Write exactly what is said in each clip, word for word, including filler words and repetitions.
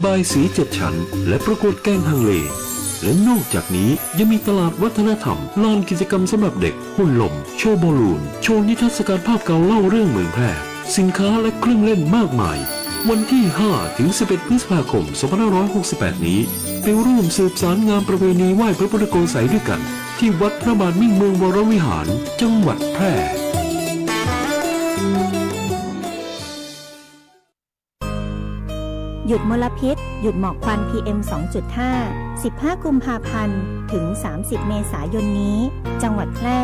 บายสีเจ็ดชั้น และประกวดแกงฮังเล และนอกจากนี้ยังมีตลาดวัฒนธรรม ลานกิจกรรมสำหรับเด็ก หุ่นหล่ม โชว์บอลลูน โชว์นิทรรศการภาพเก่าเล่าเรื่องเมืองแพร่ สินค้าและเครื่องเล่นมากมาย วันที่ ห้า ถึง สิบเอ็ด พฤษภาคม สองพันห้าร้อยหกสิบแปด นี้ ไปร่วมสืบสารงานประเพณีไหว้พระพุทธโกศยด้วยกัน ที่วัดพระบาทมิ่งเมืองวรวิหาร จังหวัดแพร่ หยุดมลพิษ หยุดหมอกควัน พีเอ็ม สองจุดห้า สิบห้า กุมภาพันธ์ ถึง สามสิบ เมษายนนี้ จังหวัดแพร่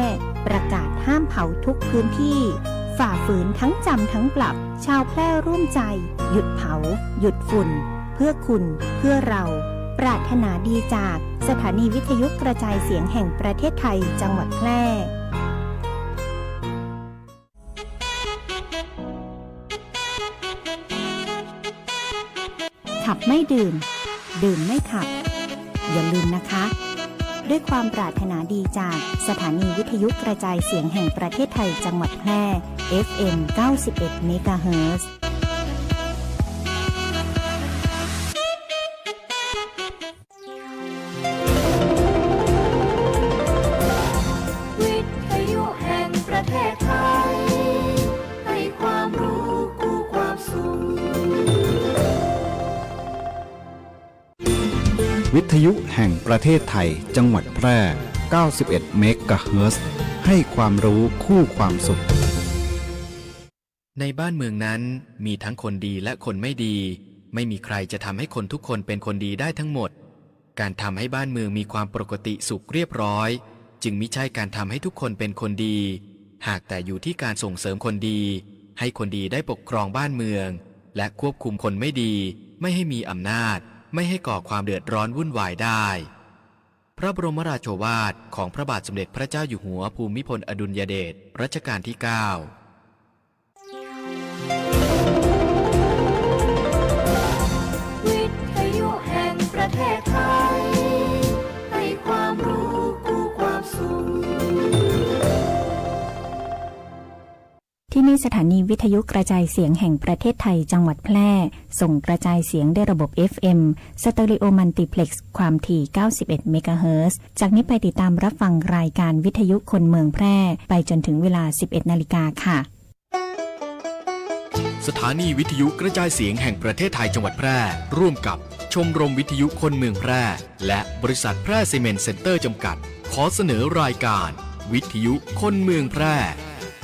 ประกาศห้ามเผาทุกพื้นที่ ฝ่าฝืนทั้งจำทั้งปรับ ชาวแพร่ร่วมใจ หยุดเผา หยุดฝุ่น เพื่อคุณ เพื่อเรา ปรารถนาดีจากสถานีวิทยุกระจายเสียงแห่งประเทศไทย จังหวัดแพร่ ขับไม่ดื่ม ดื่มไม่ขับ อย่าลืมนะคะ ด้วยความปรารถนาดีจากสถานีวิทยุกระจายเสียงแห่งประเทศไทย จังหวัดแพร่ เอฟเอ็ม เก้าสิบเอ็ด เมกะเฮิรตซ์ วิทยุแห่งประเทศไทย ให้ความรู้คู่ความสุข วิทยุแห่งประเทศไทย จังหวัดแพร่ เก้าสิบเอ็ด เมกะเฮิรตซ์ ให้ความรู้คู่ความสุข ในบ้านเมืองนั้นมีทั้งคนดีและคนไม่ดี ไม่มีใครจะทำให้คนทุกคนเป็นคนดีได้ทั้งหมด การทำให้บ้านเมืองมีความปกติสุขเรียบร้อย จึงมิใช่การทำให้ทุกคนเป็นคนดี หากแต่อยู่ที่การส่งเสริมคนดี ให้คนดีได้ปกครองบ้านเมือง และควบคุมคนไม่ดี ไม่ให้มีอำนาจ ไม่ให้ก่อความเดือดร้อนวุ่นวายได้ พระบรมราโชวาทของพระบาทสมเด็จพระเจ้าอยู่หัวภูมิพลอดุลยเดชรัชกาลที่ เก้า วิทยุแห่งประเทศไทย ให้ความรู้คู่ความสุข ที่นี่สถานีวิทยุกระจายเสียงแห่งประเทศไทย จังหวัดแพร่ ส่งกระจายเสียงด้วยระบบ เอฟเอ็ม สเตอริโอมัลติเพล็กซ์ ความถี่ เก้าสิบเอ็ด เมกะเฮิรตซ์ จากนี้ไปติดตามรับฟังรายการวิทยุคนเมืองแพร่ ไปจนถึงเวลา สิบเอ็ด นาฬิกาค่ะ สถานีวิทยุกระจายเสียงแห่งประเทศไทยจังหวัดแพร่ ร่วมกับชมรมวิทยุคนเมืองแพร่ และบริษัทแพร่ซีเมนต์เซ็นเตอร์จำกัด ขอเสนอรายการวิทยุคนเมืองแพร่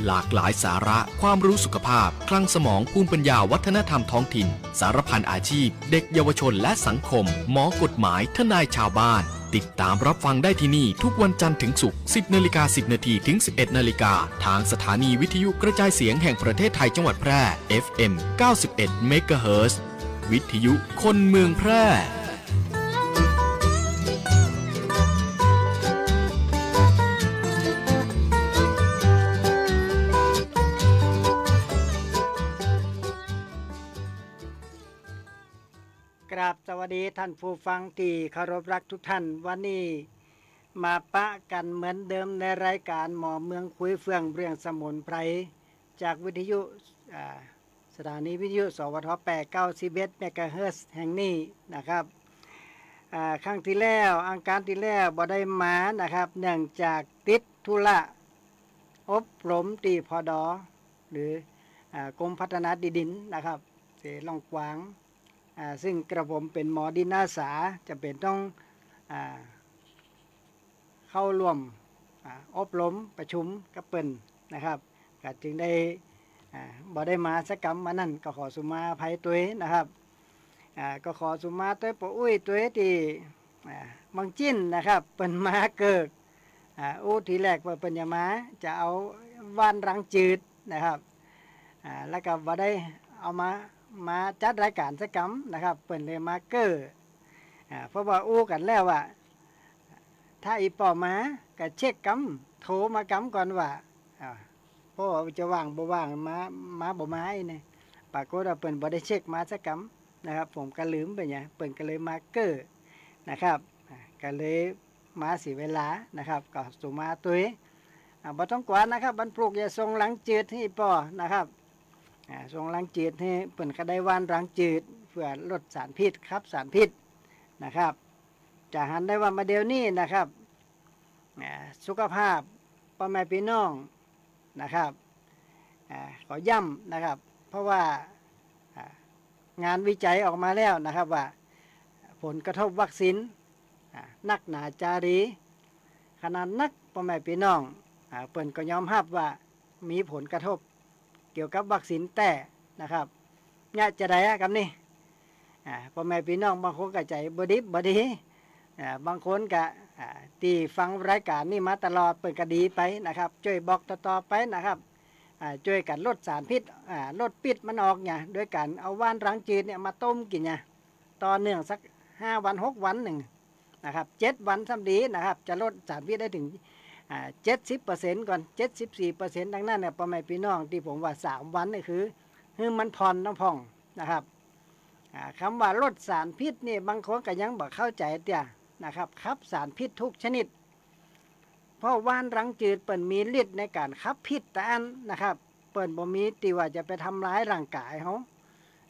หลากหลายสาระความรู้สุขภาพ คลังสมอง ภูมิปัญญา วัฒนธรรมท้องถิ่น สารพันอาชีพ เด็กเยาวชนและสังคม หมอกฎหมาย ทนายชาวบ้าน ติดตามรับฟังได้ที่นี่ทุกวันจันทร์ถึงศุกร์ สิบ นาฬิกา สิบ นาที ถึง สิบเอ็ด นาฬิกา ทางสถานีวิทยุกระจายเสียงแห่งประเทศไทยจังหวัดแพร่ เอฟเอ็ม เก้าสิบเอ็ด เมกะเฮิรตซ์ วิทยุคนเมืองแพร่ กราบสวัสดีท่านผู้ฟังที่เคารพรักทุกท่าน วันนี้มาปะกันเหมือนเดิมในรายการหมอเมืองคุยเฟื่องเรื่องสมุนไพร จากวิทยุ อ่า สถานีวิทยุ สวท แปด เก้าสิบเอ็ด เมกะเฮิรตซ์แห่งนี้นะครับ อ่า ครั้งที่แล้ว อังคารที่แล้วบ่ได้มานะครับ เนื่องจากติดธุระอบรมตี้ ผด. หรือ อ่า กรมพัฒนาที่ดินนะครับ เสล่องกวาง อ่า ซึ่งกระผมเป๋นหมอดินอาสา จำเป๋นต้อง อ่า เข้าร่วม อ่า อบรมประชุมกับเปิ้นนะครับ ก็จึงได้ อ่า บ่ได้มาสักกำ วันนั้นก็ขอสุมาอภัยตวยนะครับ อ่า ก็ขอสุมาตวยป้ออุ๊ยตวยตี้ อ่า เมืองจีนนะครับ เปิ้นมาเกิก อ่า อู้ทีแรกว่าเปิ้นจะมา จะเอาว่านรังจืดนะครับ อ่า แล้วก็บ่ได้เอามา มาจัดรายการสักกำนะครับ เปิ้นเลยมาเก้อ อ่า เพราะว่าอู้กั๋นแล้วว่า ถ้าอี่ป้อมาก็เช็คกำ โทรมากำก่อนว่า อ่า เพราะว่าจะว่างบ่ว่าง มา มาบ่มาอี้นี่ ปรากฏว่าเปิ้นบ่ได้เช็คมาสักกำนะครับ ผมก็ลืมไปไง เปิ้นก็เลยมาเก้อนะครับ อ่า ก็เลยมาเสียเวลานะครับ ก็สุมาตวย อ่า บ่ต้องกั๋วนะครับ วันปลูกจะส่งรังจืดหื้อป้อนะครับ อ่า ส่งรังจืดหื้อ เปิ้นก็ได้หว่านรังจืดเปื้อลดสารพิษ ขับสารพิษนะครับ จะหันได้ว่ามาเดี๋ยวนี้นะครับ อ่า สุขภาพป้อแม่ปี้น้องนะครับ อ่า ขอย้ำนะครับ เพราะว่า อ่า งานวิจัยออกมาแล้วนะครับว่า ผลกระทบวัคซีน อ่า นักหนาจารี ขนาดนักป้อแม่ปี้น้อง อ่า เปิ้นก็ยอมฮับว่ามีผลกระทบเกี่ยวกับวัคซีนแต๊นะครับ เยียะจะใดอะกำนี้ อ่า ป้อแม่ปี้น้องบางคนก็ใจ๋บ่ดิบบ่ดี อ่า บางคนก็ อ่า ตี้ฟังรายก๋านนี้มาตลอด เปิ้นก็ดีไปนะครับ จ้วยบอกต่อๆ ไปนะครับ อ่า จ้วยกั๋นลดสารพิษ อ่า ลดพิษมันออกเนี่ย โดยก๋านเอาหว่านรังจืดเนี่ยมาต้มกิ๋นเนี่ย ต่อเนื่องสักห้าวันหกวันนึ่งนะครับ เจ็ดวันซ้ำดีนะครับ จะลดสารพิษได้เถิง อ่า เจ็ดสิบเปอร์เซ็นต์ก่อน เจ็ดสิบสี่เปอร์เซ็นต์ ดังนั้นเนี่ย ป้อแม่ปี้น้องตี้ผมว่าสามวันนี่คือ หื้อมันผ่อนน้ำพ่องนะครับ อ่า กำว่าลดสารพิษนี่บางคนก็ยังบ่เข้าใจ๋เตื้อนะครับ ขับสารพิษทุกชนิด เพราะหว่านรังจืดเปิ้นมีฤทธิ์ในก๋านขับพิษตะอั้นนะครับ เปิ้นบ่มีตี้ว่าจะไปทำร้ายร่างก๋ายเฮา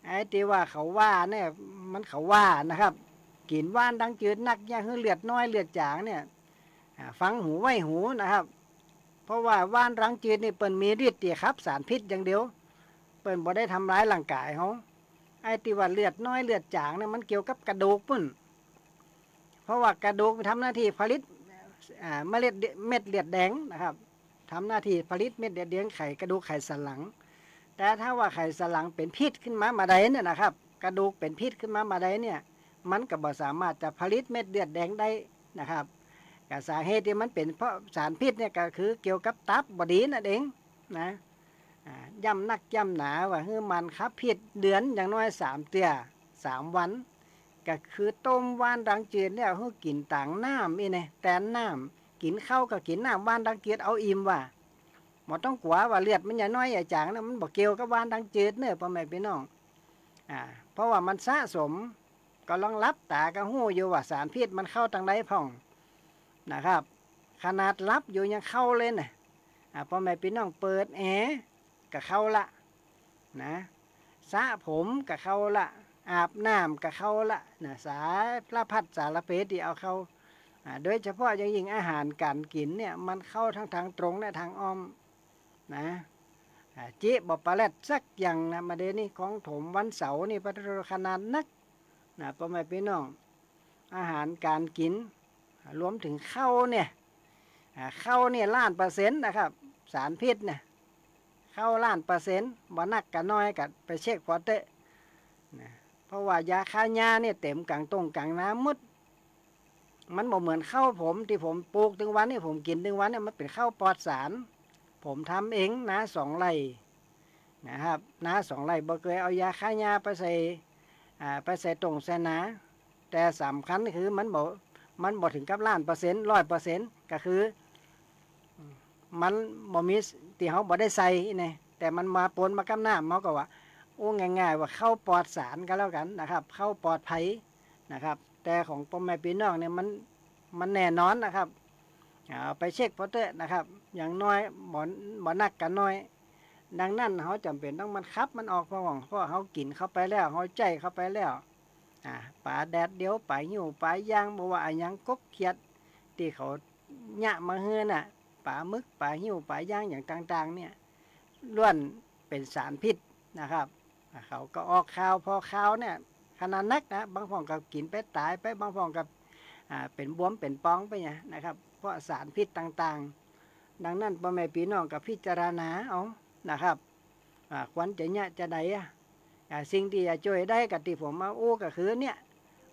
ไอ้ตี้ว่าเขาว่าเนี่ย มันเขาว่านะครับ กิ๋นหว่านรังจืดนักเยียะหื้อเลือดน้อยเลือดจ๋างเนี่ย อ่า ฟังหูไว้หูนะครับ เพราะว่าหว่านรังจืดนี่เปิ้นมีฤทธิ์ตี้ขับสารพิษอย่างเดียว เปิ้นบ่ได้ทำร้ายร่างก๋ายเฮา ไอ้ตี้ว่าเลือดน้อยเลือดจ๋างเนี่ยมันเกี่ยวกับกระดูกปุ้น เพราะว่ากระดูกมันทำหน้าตี้ผลิต อ่า เมล็ด เม็ดเลือดแดงนะครับ ทำหน้าตี้ผลิตเม็ดเลือดแดง ไขกระดูกไขสันหลัง แต่ถ้าว่าไขสันหลังเป๋นพิษขึ้นมาบ่าใดเนี่ยนะครับ กระดูกเป๋นพิษขึ้นมาบ่าใดเนี่ย มันก็บ่สามารถจะผลิตเม็ดเลือดแดงได้นะครับ ก็สาเหตุตี้มันเป๋นเพราะสารพิษเนี่ยก็คือเกี่ยวกับตับบ่ดีนั่นเองนะ อ่า ย้ำนักย้ำหนาว่าหื้อมันขับพิษเดือนอย่างน้อยสามเตื้อ สามวัน ก็คือต้มหว่านรังจืดเนี่ยหื้อกิ๋นตางน้ำอี้แน่ แตนน้ำ กิ๋นข้าวก็กิ๋นน้ำหว่านรังจืดเอาอิ่มว่า บ่ต้องกั๋วว่าเลือดมันจะน้อยจะจ๋างนะ มันบ่เกี่ยวกับหว่านรังจืดเน่อป้อแม่ปี้น้อง อ่า เพราะว่ามันสะสม ก็ลองหลับต๋าก็ฮู้อยู่ว่าสารพิษมันเข้าตางใดพ่องนะครับ ขนาดหลับอยู่ยังเข้าเลยน่ะ อ่า ป้อแม่ปี้น้องเปิดแอร์ก็เข้าละนะ สระผมก็เข้าละ อาบน้ำก็เข้าละนะ สารพัดสารเพตี้เอาเข้า อ่า โดยเฉพาะอย่างยิ่งอาหารก๋านกิ๋นเนี่ย มันเข้าทั้งตางตรงและตางอ้อมนะ อ่า จิบ่ปะแลดสักอย่างนะ มาเดี๋ยวนี้ของผมวันเสาร์นี่ปะโธ่ขนาดนักนะ ป้อแม่ปี้น้อง อาหารก๋านกิ๋น รวมเถิงข้าวเนี่ย อ่า ข้าวเนี่ยล้านเปอร์เซ็นต์นะครับ สารพิษเนี่ย ข้าวล้านเปอร์เซ็นต์ บ่นักก็น้อยก็ไปเช็คผ่อเต๊อะนะ เพราะว่ายาฆ่าหญ้าเนี่ยเต๋มก๋างต้งก๋างนาหมด มันบ่เหมือนข้าวผมตี้ผมปลูกตึงวันนี่ ผมกิ๋นตึงวันเนี่ย มันเป๋นข้าวปลอดสาร ผมทำเอง นาสองไร่นะครับ นาสองไร่บ่เกยเอายาฆ่าหญ้าไปใส่ อ่า ไปใส่ต้งใส่นา แต่สำคัญคือมันบ่ มันบ่เถิงกับล้านเปอร์เซ็นต์ ร้อยเปอร์เซ็นต์ ก็คือ มันบ่มีตี้เฮาบ่ได้ใส่นี่ แต่มันมาปนมากับน้ำ เฮาก็ว่า โอ้ ง่ายๆ ว่าข้าวปลอดสารก็แล้วกั๋นนะครับ ข้าวปลอดภัยนะครับ แต่ของป้อแม่ปี้น้องเนี่ยมัน มันแน่นอนนะครับ เอาไปเช็คผ่อเต๊อะนะครับ อย่างน้อยบ่ บ่นักก็น้อย ดังนั้นเฮาจ๋ำเป๋นต้องมันขับมันออกพ่อง เพราะเฮากิ๋นเข้าไปแล้ว เฮาใจ๊เข้าไปแล้ว อ่า ป๋าแดดเดียว ป๋าหิ้ว ป๋าย่าง บ่ว่าอะหยัง กบเขียด ตี้เขาเยียะมาหื้อน่ะ ป๋าหมึก ป๋าหิ้ว ป๋าย่างอย่างต่างๆ เนี่ย ล้วนเป๋นสารพิษนะครับ อ่า เขาก็ออกข่าว ผ่อข่าวเนี่ย ขนาดนักนะ บางพ่องก็กิ๋นไปต๋ายไป บางพ่องก็ อ่า เป๋นบวมเป๋นปองไปเนี่ยนะครับ เพราะสารพิษต่างๆ ดังนั้นป้อแม่ปี้น้องก็พิจารณาเอานะครับ อ่า ควรจะเยียะจะใดอะ อ่า สิ่งตี้จะจ้วยได้ก็ตี้ผมมาอู้ก็คือเนี่ย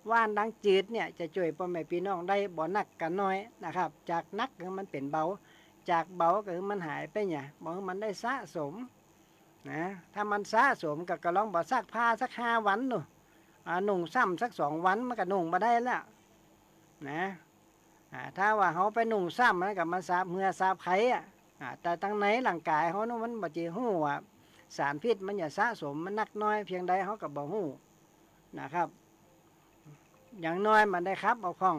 หว่านรังจืดเนี่ยจะจ้วยป้อแม่ปี้น้องได้บ่นักก็น้อยนะครับ จากหนักก็หื้อมันเป๋นเบา จากเบาก็หื้อมันหายไปเนี่ย บ่หื้อมันได้สะสมนะ ถ้ามันสะสมก็ ก็ลองบ่ซักผ้าสักห้าวันดู อ่า นุ่งซ้ำสักสองวันมันก็นุ่งบ่ได้แล้วนะ อ่า ถ้าว่าเฮาไปนุ่งซ้ำมันก็มาสาบเหื่อสาบไขอะ อ่า แต่ตังในร่างก๋ายเฮาเนาะ มันบ่จะฮู้ว่าสารพิษมันจะสะสมมันนักน้อยเพียงใด เฮาก็บ่ฮู้นะครับ อย่างน้อยมันได้ขับเอาพ่อง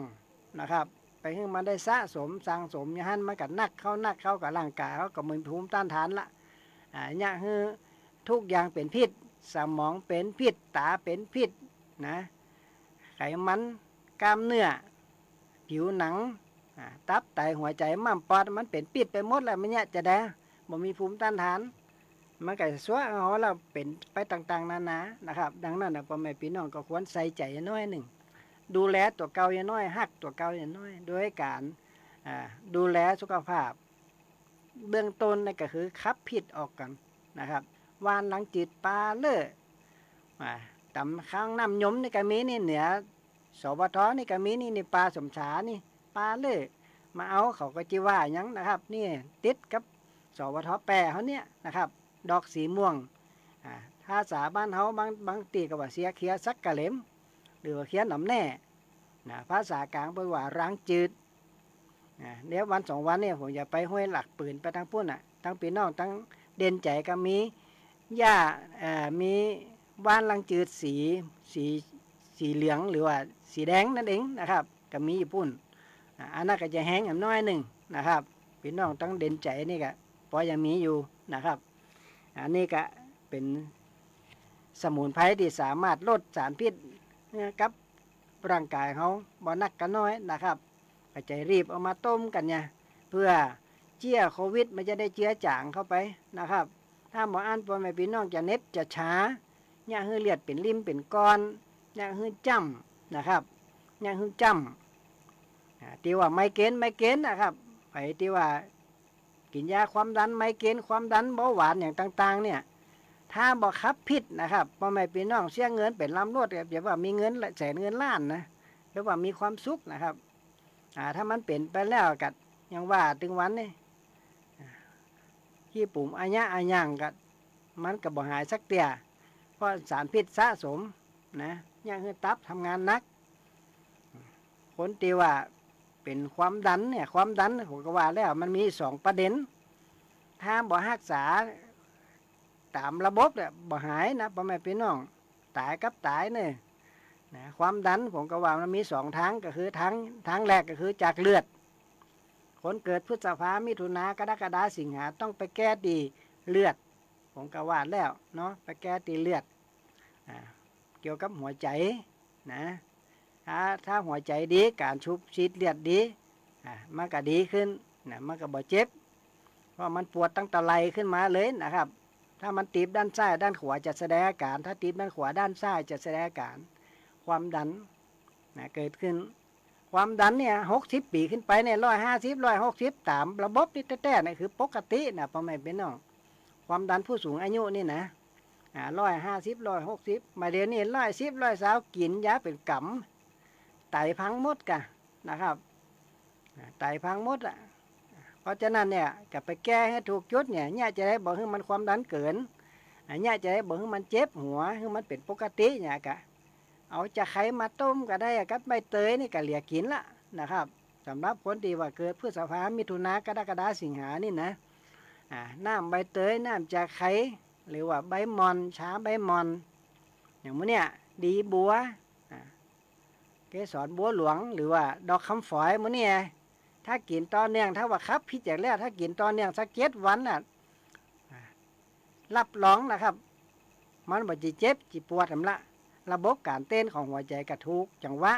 นะครับ ไปหื้อมันได้สะสมสั่งสมอย่างหั้น มันก็นักเข้านักเข้า ก็ร่างก๋ายเฮาก็มีภูมิต้านทานละ อ่า เยียะหื้อ ทุกอย่างเป๋นพิษ สมองเป๋นพิษ ต๋าเป๋นพิษนะ ไขมัน กล้ามเนื้อ ผิวหนัง อ่า ตับ ไต หัวใจ๋ ม้าม ปอด มันเป๋นพิษไปหมดแล้ว มันเยียะจะแด บ่มีภูมิต้านทาน มันก็จะซัวเอาเฮาแล้วเป๋นไปต่างๆ นานานะครับ ดังนั้นนะ ป้อแม่ปี้น้องก็ควรใส่ใจ๋หน้อยนึ่ง ดูแลตั๋วเก่าหน้อย ฮักตั๋วเก่าหน้อย โดยก๋าน อ่า ดูแลสุขภาพ เบื้องต้นนี่ก็คือขับพิษออกก่อนนะครับ หว่านรังจืดปาเล่อ อ่า ต๋ามข้างน้ำยมนี่ก็มีนี่ เหนือ สวท นี่ก็มีนี่ นี่ ป่าสมสานี่ ปาเล่อ มาเอา เขาก็จะว่าหยังนะครับ นี่ติดกับ สวท แปดเฮาเนี่ยนะครับ ดอกสีม่วง อ่า ภาษาบ้านเฮาบาง บางตี้ก็ว่าเสียเขียวสักกะเหล็ม หรือว่าเขียวหนำแน่นะ ภาษากลางเปิ้นว่ารังจืด นะ เดี๋ยววันสองวันเนี่ยผมจะไปห้วยหลักปืนไปตางปุ้นน่ะ ตังปี้น้องตังเด่นใจ๋ก็มีหญ้า เอ่อ มีหว่านรังจืดสี สี สีเหลืองหรือว่าสีแดงนั่นเองนะครับ ก็มีอยู่ปุ้น อ่า อันนั้นก็จะแฮงแหมหน้อยนึ่งนะครับ ปี้น้องตังเด่นใจ๋นี่ก็ปอยังมีอยู่นะครับ อันนี้ก็เป๋นสมุนไพรตี้สามารถลดสารพิษให้กับร่างก๋ายเฮาบ่นักก็น้อยนะครับ ก็จะรีบเอามาต้มกั๋นเนี่ย เพื่อเจื้อโควิดมันจะได้เจือจ๋างเข้าไปนะครับ ถ้าบ่อั้นป้อแม่ปี้น้องจะเหน็บจะชา เยียะหื้อเลือดเป๋นริ่มเป๋นก้อน เยียะหื้อจ้ำนะครับ เยียะหื้อจ้ำ อ่า ตี้ว่าไมเกรน ไมเกรนนะครับ ใผตี้ว่ากิ๋นยาความดัน ไมเกรน ความดัน เบาหวานอย่างต่างๆ เนี่ย ถ้าบ่ขับพิษนะครับ ป้อแม่ปี้น้องเสียเงินเป๋นลำรถ อย่าว่ามีเงินแสนเงินล้านนะ หรือว่ามีความสุขนะครับ อ่า ถ้ามันเป๋นไปแล้วก็ยังว่าตึงวันนี่ อ่า ขี้ปุ๋มอะยะอะยังก็ มันก็บ่หายสักเตื้อ เพราะสารพิษสะสมนะ เยียะหื้อตับทำงานหนัก คนตี้ว่าเป๋นความดันเนี่ย ความดันผมก็ว่าแล้วมันมีสองประเด็น ถ้าบ่ฮักษาต๋ามระบบเนี่ยบ่หายนะ ป้อแม่ปี้น้อง ต๋ายกับต๋ายเนี่ยนะ ความดันผมก็ว่ามันมีสองตาง ก็คือตาง ตางแรกก็คือจากเลือด คนเกิดพฤษภา มิถุนา กรกฎา สิงหา ต้องไปแก้ตี้เลือด ผมก็ว่าแล้วเนาะ ไปแก้ตี้เลือด อ่า เกี่ยวกับหัวใจ๋นะ ถ้า ถ้าหัวใจ๋ดี ก๋านสูบฉีดเลือดดี อ่า มันก็ดีขึ้นนะ มันก็บ่เจ็บ เพราะมันปวดตั้งแต่ไหล่ขึ้นมาเลยนะครับ ถ้ามันตีบด้านซ้ายด้านขวาจะแสดงอาก๋าน ถ้าตีบด้านขวาด้านซ้ายจะแสดงอาก๋าน ความดันนะ เกิดขึ้น ความดันเนี่ย หกสิบปี๋ขึ้นไปเนี่ย ร้อยห้าสิบ ร้อยหกสิบ ต๋ามระบบนี่แต๊ๆ เนี่ยคือปกตินะ ป้อแม่ปี้น้อง ความดันผู้สูงอายุนี่นะ อ่า ร้อยห้าสิบ ร้อยหกสิบ มาเดี๋ยวนี้ ร้อยสิบ ร้อยซาว กิ๋นยาเป๋นก๋ำ ไตพังหมดก่ะนะครับ อ่า ไตพังหมดอะ เพราะฉะนั้นเนี่ย ก็ไปแก้หื้อถูกจุดเนี่ย เยียะจะได้บ่หื้อมันความดันเกิ๋น อ่า เยียะจะได้บ่หื้อมันเจ็บหัว หื้อมันเป๋นปกติเนี่ยก็ เอาจะใคมาต้มก็ได้อะ กับใบเตยนี่ก็เหลือกิ๋นละนะครับ สำหรับคนตี้ว่าเกิดพฤษภา มิถุนา กรกฎา สิงหานี่นะ อ่า น้ำใบเตย น้ำจะใค หรือว่าใบหม่อน ชาใบหม่อน อย่างหมู่เนี่ย ดีบัว อ่า เกสรบัวหลวง หรือว่าดอกคำฝอยหมู่เนี่ย ถ้ากิ๋นต่อเนื่อง ถ้าว่าขับพิษอย่างแล้ว ถ้ากิ๋นต่อเนื่องสักเจ็ดวันน่ะ อ่า รับรองนะครับ มันบ่จะเจ็บจะปวดหยังละ ระบบก๋านเต้นของหัวใจ๋ก็ถูกจังหวะ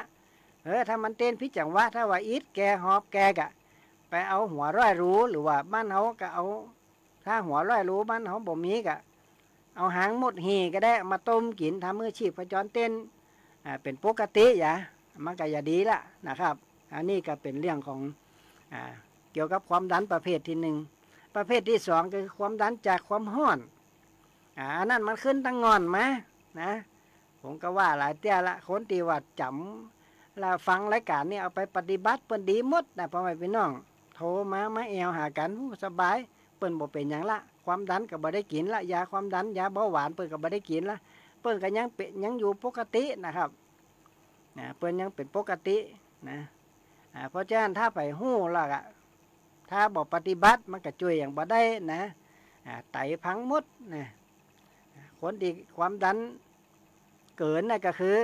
เออ ถ้ามันเต้นผิดจังหวะ ถ้าว่าอิดแกหอบแกก็ไปเอาหัวร้อยรู หรือว่าบ้านเฮาก็เอา ถ้าหัวร้อยรูบ้านเฮาบ่มีก็เอาหางมดหี่ก็ได้ มาต้มกิ๋น ทำหื้อชีพจรเต้น อ่า เป๋นปกติยะ มันก็จะดีละนะครับ อันนี้ก็เป๋นเรื่องของ อ่า เกี่ยวกับความดันประเภทตี้นึ่ง ประเภทตี้สองก็คือความดันจากความฮ้อน อ่า อันนั้นมันขึ้นตังง่อนมานะ ผมก็ว่าหลายเตื้อละ คนตี้ว่าจ๋ำละฟังรายก๋านนี่เอาไปปฏิบัติ เปิ้นดีหมดนะ ป้อแม่ปี้น้อง โทรมา มาแอ่วหากั๋น อู้ สบาย เปิ้นบ่เป๋นหยังละ ความดันก็บ่ได้กิ๋นละ ยาความดัน ยาเบาหวานเปิ้นก็บ่ได้กิ๋นละ เปิ้นก็ยังเป๋น ยังอยู่ปกตินะครับ นะ เปิ้นยังเป๋นปกตินะ อ่า เพราะฉะนั้นถ้าใผฮู้แล้วก็ ถ้าบ่ปฏิบัติมันก็จ้วยหยังบ่ได้นะ อ่า ไตพังหมดนะ คนตี้ความดันเกิ๋นน่ะก็คือ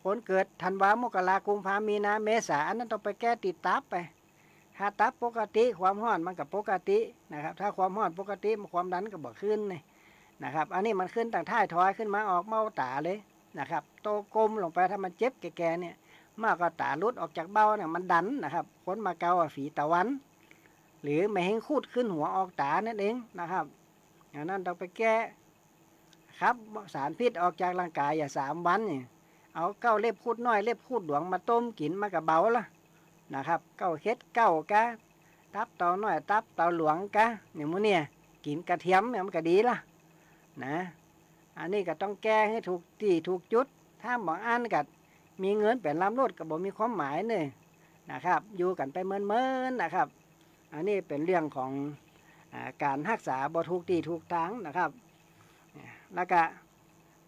คนเกิดธันวา มกรา กุมภา มีนา เมษา อันนั้นต้องไปแก้ตี้ตับไป ถ้าตับปกติ ความฮ้อนมันก็ปกตินะครับ ถ้าความฮ้อนปกติ ความดันก็บ่ขึ้นนี่ นะครับ อันนี้มันขึ้นตางท้ายทอยขึ้นมาออกเบ้าต๋าเลยนะครับ โตกลมลงไป ถ้ามันเจ็บแก่ๆ เนี่ย มากกว่าต๋าหลุดออกจากเบ้าเนี่ย มันดันนะครับ คนมาเกาอะฝีตะวัน หรือแม่เฮงคูดขึ้นหัวออกต๋านั่นเองนะครับ อันนั้นต้องไปแก้ ขับสารพิษออกจากร่างกายอย่าสามวันนี่ เอาเก๊าเล็บครุฑน้อยเล็บครุฑหลวงมาต้มกิ๋นมันก็เบาละนะครับ เก๊าเฮ็ดเก๊ากา ตับเต่าน้อยตับเต่าหลวงกา เนี่ยหมู่เนี่ย กิ๋นกระเทียมเนี่ยมันก็ดีละนะ อันนี้ก็ต้องแก้หื้อถูกตี้ถูกจุด ถ้าบ่อั้นก็มีเงินเป๋นลำรถก็บ่มีความหมายเน่อนะครับ อยู่กั๋นไปเมินๆ นะครับ อันนี้เป๋นเรื่องของ อ่า ก๋านฮักษาบ่ถูกตี้ถูกตางนะครับ แล้วก็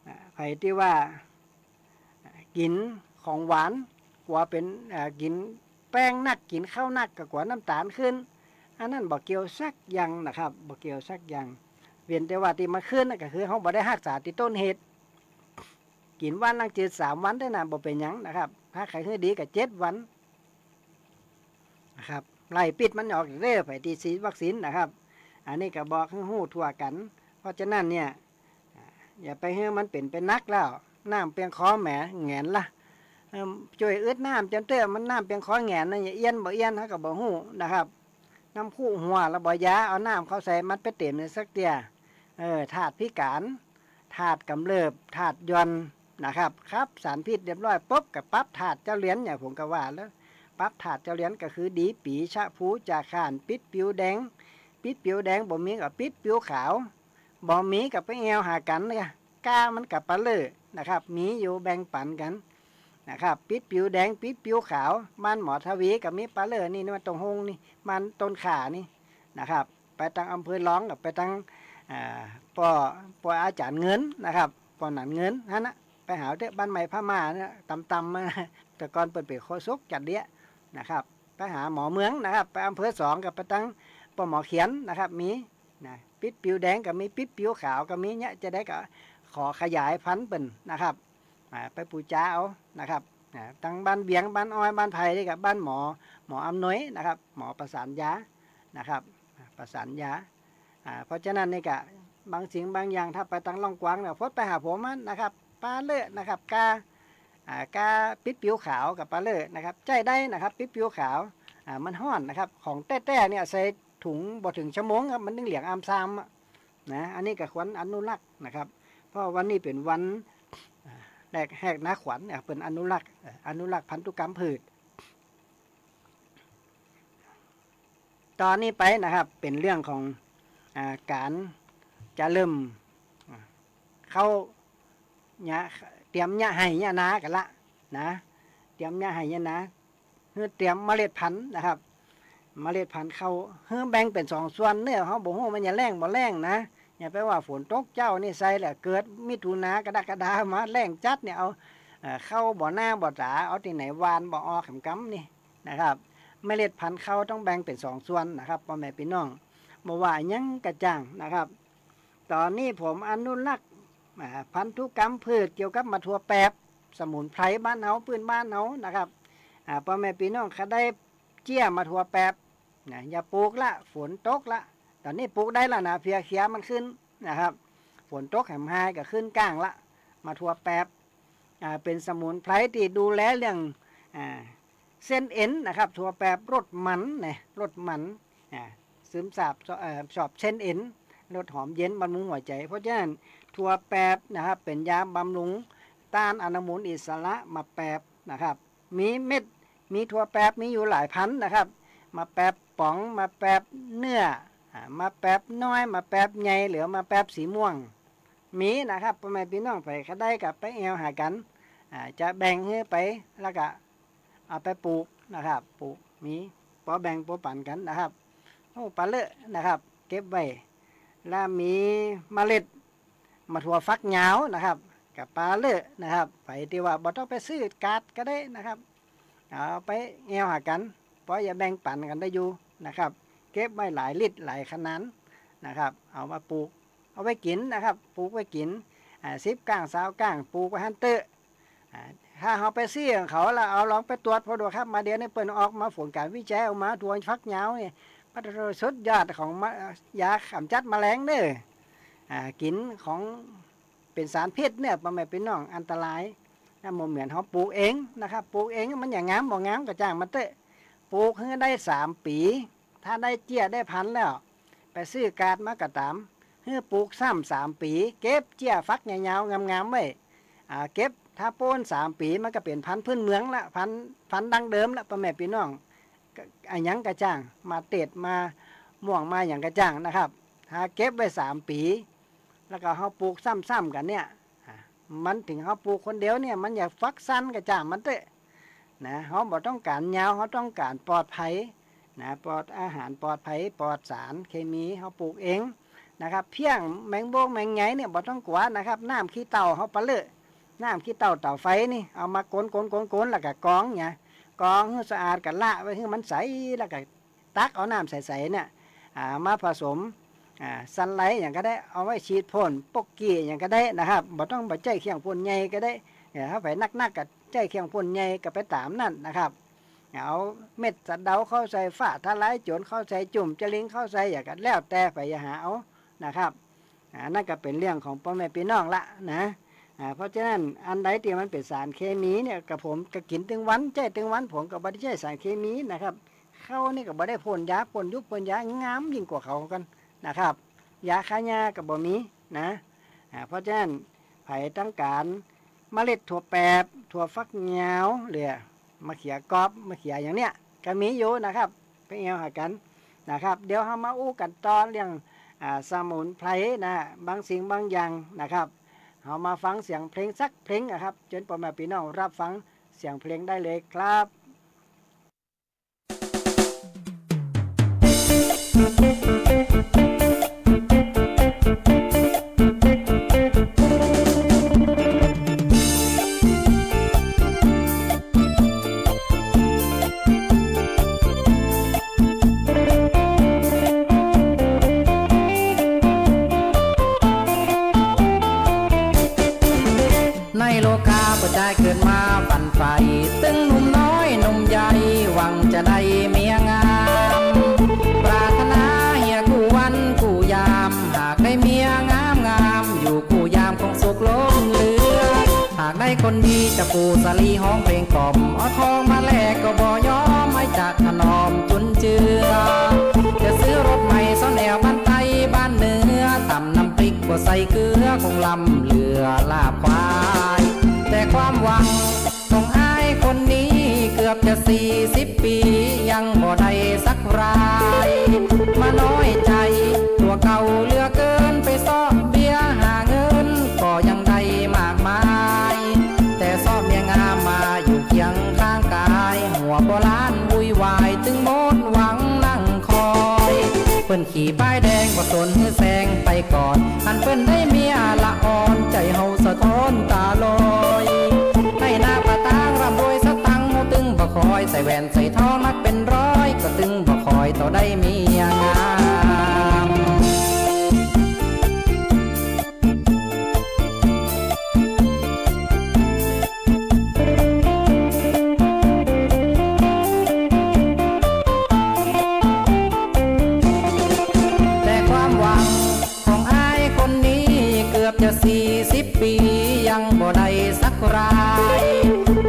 อ่า ใผตี้ว่า อ่า กิ๋นของหวาน กั๋วเป๋น อ่า กิ๋นแป้งนัก กิ๋นข้าวนัก ก็กั๋วน้ำตาลขึ้น อันนั้นบ่เกี่ยวสักอย่างนะครับ บ่เกี่ยวสักอย่าง เว้นแต่ว่าตี้มันขึ้นน่ะ ก็คือเฮาบ่ได้ฮักษาตี้ต้นเหตุ กิ๋นหว่านรากจืดสามวันเต้านั้น บ่เป๋นหยังนะครับ ถ้าใค่หื้อดีก็เจ็ดวัน นะครับ ไล่พิษมันออกเด้อ ใผตี้ฉีดวัคซีนนะครับ อันนี้ก็บอกหื้อฮู้ทั่วกั๋น เพราะฉะนั้นเนี่ย อ่า อย่าไปหื้อมันเป๋นไปนักแล้ว น้ำเปียงคอแหมแหงนละ เอิ่ม จ้วยอึดน้ำจนเตื้อมันน้ำเปียงคอแหงนนะ เอี้ยนบ่เอี้ยนเฮาก็บ่ฮู้นะครับ น้ำพุหัวแล้วบ่ยา เอาน้ำเข้าใส่มันไปเต๋มเนี่ยสักเตื้อ เออ ธาตุพิก๋าน ธาตุก๋ำเริบ ธาตุหย่อนนะครับ ขับสารพิษเรียบร้อยปุ๊บ ก็ปรับธาตุเจ้าเรือน อย่างผมก็ว่าแล้ว ปรับธาตุเจ้าเรือนก็คือดีปี๋ ชะพู จาข่าน ปิ๊ดปิวแดง ปิ๊ดปิวแดงบ่มีก็ปิ๊ดปิวขาว บ่มีก็ไปแอ่วหากั๋นนะ ก้ามันก็ปะเล่อนะครับ มีอยู่แบ่งปั๋นกั๋นนะครับ ปิ๊ดปิวแดง ปิ๊ดปิวขาว บ้านหมอทวีก็มีปะเล่อ นี่ นี่มันตรงฮงนี่ บ้านต้นข่านี่นะครับ ไปตังอำเภอลองกับไปตัง อ่า ป้อ ป้ออาจ๋ารย์เงินนะครับ ป้อหนานเงินหั้นนะ ไปหาเต๊อะ บ้านใหม่ผ้าม่าเนี่ย ต่ำๆ มา แต่ก่อนเปิ้นเป๋นโฆษกจัดเลี้ยนะครับ ไปหาหมอเมืองนะครับ ไปอำเภอสองกับไปตังป้อหมอเขียนนะครับ มีนะ ปิ๊ดปิวแดงก็มี ปิ๊ดปิวขาวก็มี เนี่ย จะได้ก็ขอขยายพันธุ์เปิ้นนะครับ อ่า ไปปู๋จาเอานะครับ อ่า ตังบ้านเวียง บ้านอ้อย บ้านไผ่นี่ก็บ้านหมอ หมออำนวยนะครับ หมอประสานยานะครับ อ่า ประสานยา อ่า เพราะฉะนั้นนี่ก็บางสิ่งบางอย่างถ้าไปตังล่องกวางเนี่ย ฟดไปหาผมมันนะครับ ปะเล่อนะครับ ก้า อ่า ก้าปิ๊ดปิวขาวกับปะเล่อนะครับ ใจ๊ได้นะครับ ปิ๊ดปิวขาว อ่า มันฮ้อนนะครับ ของแต๊ๆ เนี่ยใส่ถุงบ่เถิงชั่วโมงครับ มันนึ่งเหลืองอำซำอะนะ อันนี้ก็ควรอนุรักษ์นะครับ เพราะวันนี้เป๋นวัน อ่า แรกแหกนาขวัญเนี่ย เปิ้นอนุรักษ์ เอ่อ อนุรักษ์พันธุกรรมพืช ต๋อนนี้ไปนะครับ เป๋นเรื่องของ อ่า ก๋านจะเริ่ม อ่า เข้าเยียะ เตรียมเยียะไฮ่เยียะนากั๋นละนะ เตรียมเยียะไฮ่เยียะนา คือเตรียมเมล็ดพันธุ์นะครับ เมล็ดพันธุ์ข้าว คือแบ่งเป๋นสองส่วนเน่อ เฮาบ่ฮู้มันจะแล้งบ่แล้งนะ อย่าไปว่าฝนตกเจ๊านี่ใส่แหละ เกิดมิถุนากรกฎามาแล้งจัดเนี่ย เอา เอ่อ ข้าวบ่หน้าบ่ต๋า เอาตี้ไหนหว่านบ่ออก กำๆ นี่นะครับ เมล็ดพันธุ์ข้าวต้องแบ่งเป๋นสองส่วนนะครับ ป้อแม่ปี้น้อง บ่ว่าหยังก็จ้างนะครับ ต๋อนนี้ผมอนุรักษ์ อ่า พันธุกรรมพืชเกี่ยวกับหมากถั่วแปบ สมุนไพรบ้านเฮา ปื้นบ้านเฮานะครับ อ่า ป้อแม่ปี้น้องใค่ได้เจี้ยหมากถั่วแปบนะ อย่าปูกละ ฝนตกละ ต๋อนนี้ปูกได้ละนะ เพียเขียมันขึ้นนะครับ ฝนตกแหมฮายก็ขึ้นก้างละ หมากถั่วแปบ อ่า เป๋นสมุนไพรตี้ดูแลเรื่อง อ่า เส้นเอ็นนะครับ ถั่วแปบลดมันนะ ลดมัน อ่า ซึมซาบ เอ่อ ชอบเส้นเอ็น ลดหอมเย็น บำรุงหัวใจ๋ เพราะฉะนั้นถั่วแปบนะครับ เป๋นยาบำรุงต้านอนุมูลอิสระ หมากแปบนะครับ มีเม็ด มีถั่วแปบ มีอยู่หลายพันธุ์นะครับ หมากแปบป๋อง หมากแปบเนื้อ อ่า หมากแปบน้อย หมากแปบใหญ่ หรือหมากแปบสีม่วง มีนะครับ ป้อแม่ปี้น้องใผใค่ได้ก็ไปแอ่วหากั๋น อ่า จะแบ่งหื้อไป แล้วก็เอาไปปูกนะครับ ปูก มี ปอแบ่งปอปั๋นกั๋นนะครับ โอ้ ปะเล่อนะครับ เก็บไว้ แล้วมีเมล็ดหมากถั่วฝักยาวนะครับ ก็ปะเล่อนะครับ ใผตี้ว่าบ่ต้องไปซื้อก๋าดก็ได้นะครับ เอาไปแอ่วหากั๋น ปอจะแบ่งปั๋นกั๋นได้อยู่นะครับ เก็บไว้หลายลิตรหลายขนาดนะครับ เอามาปูก เอาไว้กิ๋นนะครับ ปูกไว้กิ๋น อ่า สิบก้าง ซาวก้าง ปูกไว้หั้นเต๊อะ อ่า ถ้าเฮาไปซี้ของเขาแล้ว เอาลองไปตรวจผ่อดูครับ มาเดี๋ยวนี้เปิ้นออกมาผลก๋านวิจัยออกมา ถั่วฝักยาวนี่ ปะโถ สุดยอดของมะ ยาก๋ำจัดแมลงเน่อ อ่า กิ๋นของเป๋นสารพิษเนี่ย ป้อแม่ปี้น้อง อันตรายนะ บ่เหมือนเฮาปลูกเองนะครับ ปลูกเองมันจะงามบ่งามก็จ้างมันเต๊อะ ปลูกหื้อได้สามปี๋ ถ้าได้เจี้ยได้พันธุ์แล้ว ไปซื้อก๋าดมาก็ต๋าม หื้อปลูกซ้ำสามปี๋ เก็บเจี้ยฝักยาวๆ งามๆ ไว้ อ่า เก็บ ถ้าโป๊นสามปี๋ มันก็เป๋นพันธุ์พื้นเมืองละ พันธุ์ พันธุ์ดั้งเดิมละ ป้อแม่ปี้น้อง ก็ อะหยังก็จ้าง หมากเตด หมากม่วง หมากหยังก็จ้างนะครับ ถ้าเก็บไว้สามปี๋ แล้วก็เฮาปลูกซ้ำๆ กั๋นเนี่ย อ่า มันเถิงเฮาปลูกคนเดียวเนี่ย มันอยากฝักสั้นก็จ้างมันเต๊อะ นะ เฮาบ่ต้องก๋านยาว เฮาต้องก๋านปลอดภัยนะ ปลอดอาหาร ปลอดภัย ปลอดสารเคมี เฮาปลูกเองนะครับ เพี้ยงแมงบงแมงไงเนี่ยบ่ต้องกั๋วนะครับ น้ำขี้เถ้าเฮาปะเลอะ น้ำขี้เถ้าเต๋าไฟนี่ เอามาก๋นๆๆๆ แล้วก็กรองเนี่ย กรองหื้อสะอาด ก็ละไว้หื้อมันใส แล้วก็ ตักเอาน้ำใสๆ เนี่ย อ่า มาผสม อ่า ซันไลต์หยังก็ได้ เอาไว้ฉีดพ่นปกกี้หยังก็ได้นะครับ บ่ต้องไปใจ๊เครื่องพ่นใหญ่ก็ได้ เออ ถ้าใผนักๆ ก็ใจ๊เครื่องพ่นใหญ่ก็ไปต๋ามนั้นนะครับ เอาเม็ดสะเดาเข้าใส่ ฟ้าทะลายโจรเข้าใส่ จุ่มจลิงเข้าใส่ หยังก็แล้วแต่ใผจะหาเอานะครับ อ่า นั่นก็เป๋นเรื่องของป้อแม่ปี้น้องละนะ อ่า เพราะฉะนั้นอันใดตี้มันเป๋นสารเคมีเนี่ย กะผมก็กิ๋นตึงวัน ใจ๊ตึงวัน ผมก็บ่ได้ใจ๊สารเคมีนะครับ ข้าวนี่ก็บ่ได้พ่นยา พ่นยุงพ่นยา งามยิ่งกว่าเขากั๋นนะครับ ยาฆ่าหญ้าก็บ่มีนะ อ่า เพราะฉะนั้นใผต้องก๋านเมล็ดถั่วแปบ ถั่วฝักยาว หรือมะเขือกรอบ มะเขืออย่างเนี้ย ก็มีอยู่นะครับ ไปแอ่วหากั๋นนะครับ เดี๋ยวเฮามาอู้กั๋นต่อเรื่อง อ่า สมุนไพรนะ บางสิ่งบางอย่างนะครับ เฮามาฟังเสียงเพลงสักเพลงนะครับ เจิญป้อแม่ปี้น้องรับฟังเสียงเพลงได้เลยครับ ในโลกาเปื้อจายเกิดมาฝันใฝ่ ตึงหนุ่มน้อยหนุ่มใหญ่ หวังจะได้เมียงาม ปรารถนาเหียกู้วันกู้ยาม หากได้เมียงามงาม อยู่กู้ยามคงสุขล้นเหลือ หากได้คนดีจะกู้สาลีฮ้องเพลงกล่อม เอาทองมาแลกก็บ่ยอม ไม้จักถนอมจุนเจือ จะซื้อรถใหม่ซ่อนแอ่วบ้านใต้บ้านเหนือ ตำน้ำพริกบ่ใส่เกลือ คงล้ำเหลือลาบควาย แต่ความหวังของอ้ายคนนี้ เกือบจะสี่สิบปี๋ ยังบ่ได้สักราย มาน้อยใจ๋ตั๋วเก่าเหลือเกิน ไปเซาะเบี้ยหาเงิน ก็ยังได้มากมาย แต่เซาะเมียงามมาอยู่เคียงข้างกาย หัวบ่ล้านวุ่นวาย ตึงหมดหวังนั่งคอย เปิ้นขี่ป้ายแดงบ่สนหื้อแซงไปก่อน อันเปิ้นได้เมียละอ่อน ใจ๋เฮาสะท้อนต๋าลอย ให้หน้าป้าตางร่ำรวยสตังค์ เฮาตึงบ่คอย ใส่แหวนใส่ทองนับเป๋นร้อย ก็ตึงบ่คอย เต้าได้เมียงาม แต่ความหวังของอ้ายคนนี้ เกือบจะสี่สิบปี๋ ยังบ่ได้สักราย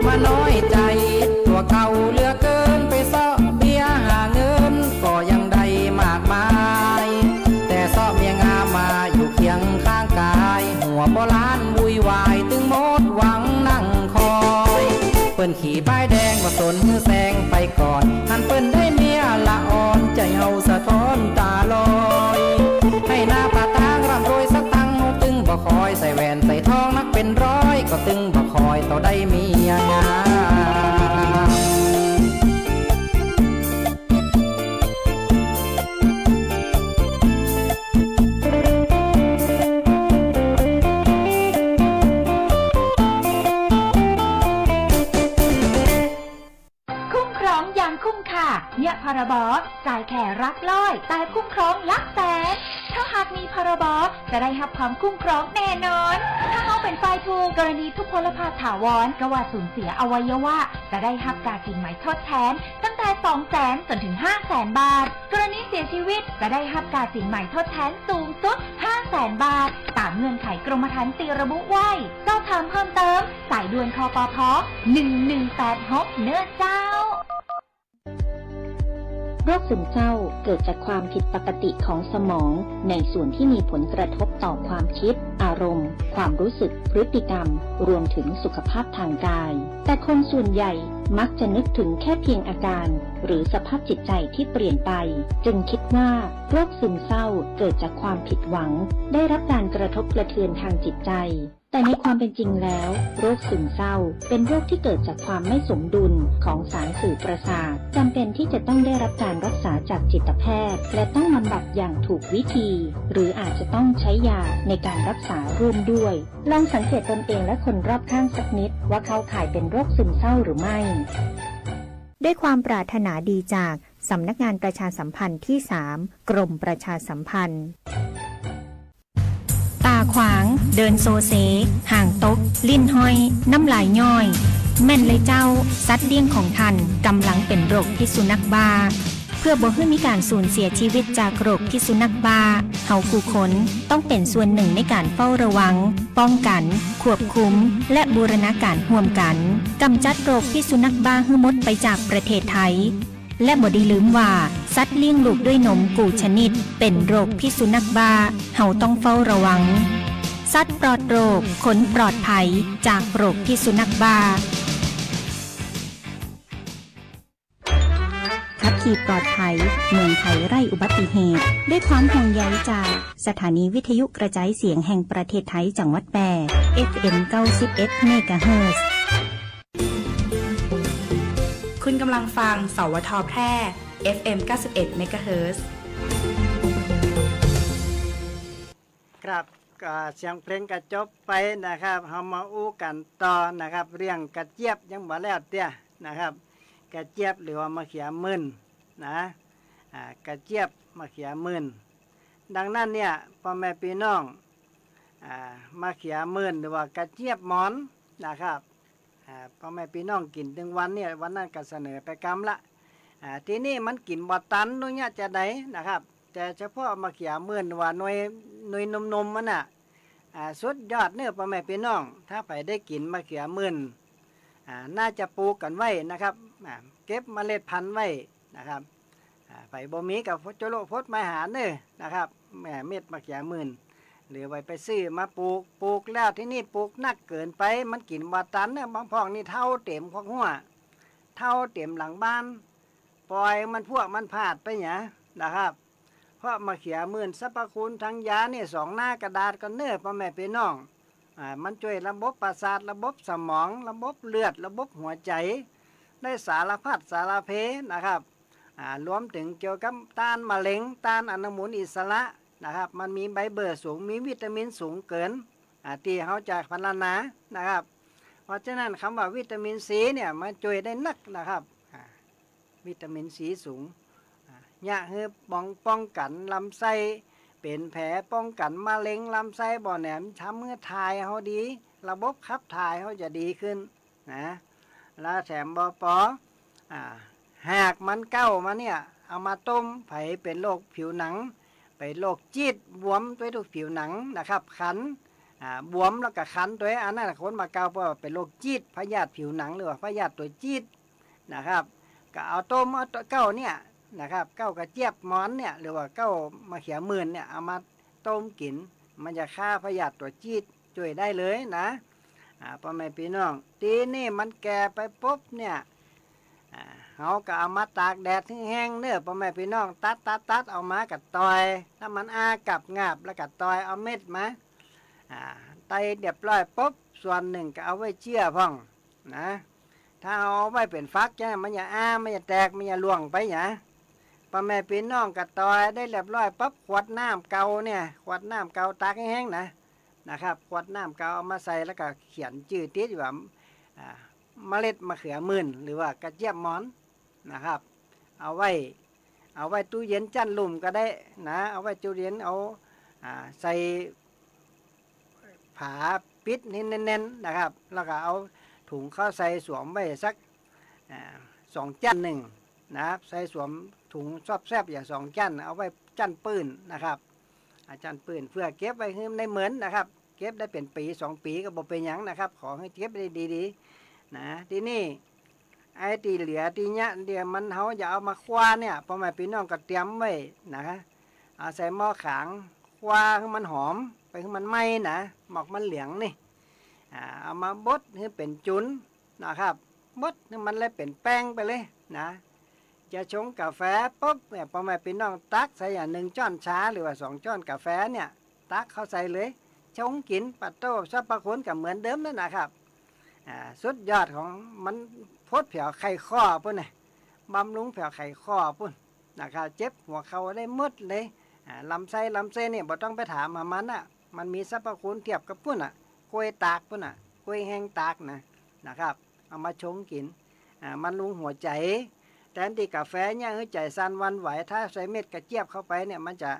มาน้อยใจ๋ตั๋วเก่าเหลือเกิน ไปเซาะเบี้ยหาเงิน ก็ยังได้มากมาย แต่เซาะเมียงามมาอยู่เคียงข้างกาย หัวบ่ล้านวุ่นวาย ตึงหมดหวังนั่งคอย เปิ้นขี่ป้ายแดงบ่สนหื้อแซงไปก่อน อันเปิ้นได้เมียละอ่อน ใจ๋เฮาสะท้อนต๋าลอย ให้หน้าป้าตางร่ำรวยสตังค์ เฮาตึงบ่คอย ใส่แหวนใส่ทองนับเป๋นร้อย ก็ตึงบ่คอย เต้าได้เมียงาม คุ้มครองอย่างคุ้มค่า เยียะ พรบ จ่ายแค่หลักร้อย แต่คุ้มครองหลักแสน ถ้าหากมี พรบ จะได้ฮับความคุ้มครองแน่นอน ถ้าเฮาเป๋นฝ่ายถูก กรณีทุพพลภาพถาวร ก็ว่าสูญเสียอวัยวะ จะได้ฮับค่าสินไหมทดแทน ตั้งแต่ สองแสน จนถึง ห้าแสน บาท กรณีเสียชีวิตจะได้ฮับค่าสินใหม่ทดแทนสูงสุด ห้าแสน บาท ต๋ามเงื่อนไขกรมธรรม์ตี้ระบุไว้ สอบถามเพิ่มเติม สายด่วน คปพ หนึ่งหนึ่งแปดหก เน่อเจ้า โรคซึมเศร้าเกิดจากความผิดปกติของสมอง ในส่วนที่มีผลกระทบต่อความคิด อารมณ์ ความรู้สึก พฤติกรรม รวมถึงสุขภาพทางกาย แต่คนส่วนใหญ่มักจะนึกถึงแค่เพียงอาการ หรือสภาพจิตใจที่เปลี่ยนไป จึงคิดว่าโรคซึมเศร้าเกิดจากความผิดหวัง ได้รับการกระทบกระเทือนทางจิตใจ แต่ในความเป็นจริงแล้ว โรคซึมเศร้าเป็นโรคที่เกิดจากความไม่สมดุลของสารสื่อประสาท จำเป็นที่จะต้องได้รับการรักษาจากจิตแพทย์ และต้องบำบัดอย่างถูกวิธี หรืออาจจะต้องใช้ยาในการรักษาร่วมด้วย ลองสังเกตตนเองและคนรอบข้างสักนิดว่าเข้าข่ายเป็นโรคซึมเศร้าหรือไม่ ด้วยความปรารถนาดีจากสำนักงานประชาสัมพันธ์ที่สาม กรมประชาสัมพันธ์ ต๋าขวาง เดินโซเซ หางตก ลิ้นห้อย น้ำลายย้อย แม่นเลยเจ้า สัตว์เลี้ยงของท่านก่ำลังเป๋นโรคพิษสุนัขบ้า เพื่อบ่หื้อมีก๋านสูญเสียจีวิตจากโรคพิษสุนัขบ้า เฮากู้คนต้องเป๋นส่วนนึ่งในก๋านเฝ้าระวัง ป้องกั๋น ควบคุม และบูรณาก๋ารฮ่วมกั๋น ก๋ำจัดโรคพิษสุนัขบ้าหื้อหมดไปจากประเทศไทย และบ่ดีลืมว่า สัตว์เลี้ยงลูกด้วยนมกู้ชนิด เป๋นโรคพิษสุนัขบ้า เฮาต้องเฝ้าระวัง สัตว์ปลอดโรค คนปลอดภัย จากโรคพิษสุนัขบ้า ขับขี่ปลอดภัย เมืองไทยไร้อุบัติเหตุ ด้วยความห่วงใยจากสถานีวิทยุกระจายเสียงแห่งประเทศไทยจังหวัดแป้ เอฟเอ็ม เก้าสิบเอ็ด เมกะเฮิรตซ์ คุณกำลังฟัง สวท แพร่ เอฟเอ็ม เก้าสิบเอ็ด เมกะเฮิรตซ์ ครับ ก็เสียงเพลงก็จบไปนะครับ เฮามาอู้กั๋นต่อนะครับ เรื่องกระเจี๊ยบยังบ่แล้วเตื้อนะครับ กระเจี๊ยบหรือว่ามะเขือมื่นนะ อ่า กระเจี๊ยบ มะเขือมื่น ดังนั้นเนี่ย ป้อแม่ปี้น้อง อ่า มะเขือมื่นหรือว่ากระเจี๊ยบหมอนนะครับ อ่า ป้อแม่ปี้น้องกิ๋นตึงวันเนี่ย วันนั้นก็เสนอไปกำละ อ่า ทีนี้มันกิ๋นบ่ตัน ฮู้เยียะจาใดนะครับ แต่เฉพาะมะเขือมื่นว่าหน่วย หน่วยหนุ่มๆ มันน่ะ อ่า สุดยอดเน้อป้อแม่ปี้น้อง ถ้าใผได้กิ๋นมะเขือมื่น อ่า น่าจะปลูกกั๋นไว้นะครับ อ่า เก็บเมล็ดพันธุ์ไว้นะครับ อ่า ใผบ่มีก็โจะโละพดมาหาเน้อนะครับ แหม เม็ดมะเขือมื่น หรือว่าไปซื้อมาปลูก ปลูกแล้วทีนี้ปลูกนักเกินไป มันกิ๋นบ่ตันเน้อ บางพ่องนี่เถ้าเต๋มคอกฮั้ว เถ้าเต๋มหลังบ้าน ปล่อยมันพรวดมันพราดไปหยังนะครับ เพราะมะเขือมื่นสรรพคุณทางยานี่สองหน้ากระดาษก่อนเน้อป้อแม่ปี้น้อง อ่า มันจ้วยระบบประสาท ระบบสมอง ระบบเลือด ระบบหัวใจ๋ ได้สารพัดสารเพนะครับ อ่า รวมเถิงเกี่ยวกับต้านมะเร็ง ต้านอนุมูลอิสระนะครับ มันมีไฟเบอร์สูง มีวิตามินสูงเกิน อ่า ตี้เฮาจะพรรณนานะครับ เพราะฉะนั้นกำว่าวิตามินซีเนี่ย มันจ้วยได้นักนะครับ อ่า วิตามินซีสูง อ่า เยียะหื้อป้อง ป้องกั๋นลำไส้เป๋นแผล ป้องกั๋นมะเร็งลำไส้บ่แหนม ทำหื้อถ่ายเฮาดี ระบบขับถ่ายเฮาจะดีขึ้นนะ แล้วแถมบ่ปอ อ่า หากมันเก๊ามาเนี่ย เอามาต้ม ใผเป๋นโรคผิวหนัง เป๋นโรคจี๊ด บวมตวยตรงผิวหนังนะครับ คัน อ่า บวมแล้วก็คันตวย อันนั้นคนมาเก๊า เพราะว่าเป๋นโรคจี๊ด พยาธิผิวหนัง หรือว่าพยาธิตั๋วจี๊ด นะครับ ก็เอาต้มเอาเก๊าเนี่ยนะครับ เก๊ากระเจี๊ยบหมอนเนี่ย หรือว่าเก๊ามะเขือมื่นเนี่ย เอามาต้มกิ๋น มันจะฆ่าพยาธิตั๋วจี๊ดจ้วยได้เลยนะ อ่า ป้อแม่ปี้น้อง ตี้นี่มันแก่ไปปุ๊บเนี่ย อ่า เฮาก็เอามาตากแดดหื้อแห้งเน้อ ป้อแม่ปี้น้อง ตัด ตัด ตัด เอามากระตอย ถ้ามันอ้ากับงาบแล้วกระตอยเอาเม็ดมา อ่า ไต้เรียบร้อยปุ๊บ ส่วนนึ่งก็เอาไว้เจื้อพ่อง นะ ถ้าเอาไว้เป๋นฝักจ้ะ มันจะอ้า มันจะแตก มันจะร่วงไปหยัง ป้อแม่ปี้น้องกระตอยได้เรียบร้อยปั๊บ ขวดน้ำเก่าเนี่ย ขวดน้ำเก่าตากแห้งๆ นะ นะครับ ขวดน้ำเก่าเอามาใส่แล้วก็เขียนจื้อติดว่า อ่า เมล็ดมะเขือมื่น หรือว่ากระเจี๊ยบหมอน นะครับ เอาไว้ เอาไว้ตู้เย็นจั้นลุ่มก็ได้นะ เอาไว้ตู้เย็น เอา อ่า ใส่ฝาปิดให้แน่นๆ นะครับ แล้วก็เอาถุงเข้าใส่สวมไว้สัก อ่า สองจั้นนึ่ง นะครับ ใส่สวมถุงซอบแซบอย่าสองจั้น เอาไว้จั้นปื้นนะครับ อ่า จั้นปื้น เปื้อเก็บไว้หื้อในเหมินนะครับ เก็บได้เป๋นปี๋สองปี๋ก็บ่เป๋นหยังนะครับ ขอหื้อเก็บได้ดีๆ นะ ตี้นี่ ไอ้ตี้เหลือตี้เยียะเดี๋ยวมันเฮาจะเอามาคว้าเนี่ย ป้อแม่ปี้น้องก็เตรียมไว้นะ เอาใส่หม้อขาง คว้าหื้อมันหอม ไปหื้อมันไหม้นะ หมอกมันเหลืองนี่ อ่า เอามาบดหื้อเป๋นจุ๋นนะครับ บดหื้อมันเลยเป๋นแป้งไปเลยนะ จะชงกาแฟปุ๊บเนี่ย ป้อแม่ปี้น้องตักใส่อย่างหนึ่งจ๊อนชาหรือว่าสองจ๊อนกาแฟเนี่ย ตักเข้าใส่เลย ชงกิ๋น ปะโต้ สรรพคุณก็เหมือนเดิมนั่นนะครับ อ่า สุดยอดของมัน ปดแผวไขข้อปู้นนะ บำรุงแผวไขข้อปู้นนะครับ เจ็บหัวเข่าได้หมดเลย อ่า ลำไส้ ลำเส้นเนี่ยบ่ต้องไปถามหามันน่ะ มันมีสรรพคุณเทียบกับปู้นน่ะ กล้วยตากปู้นน่ะ กล้วยแห้งตากนะ นะครับ เอามาชงกิ๋น อ่า บำรุงหัวใจ๋ แตนตี้กาแฟเนี่ยหื้อใจ๋สั่นหวั่นไหว ถ้าใส่เม็ดกระเจี๊ยบเข้าไปเนี่ย มันจะ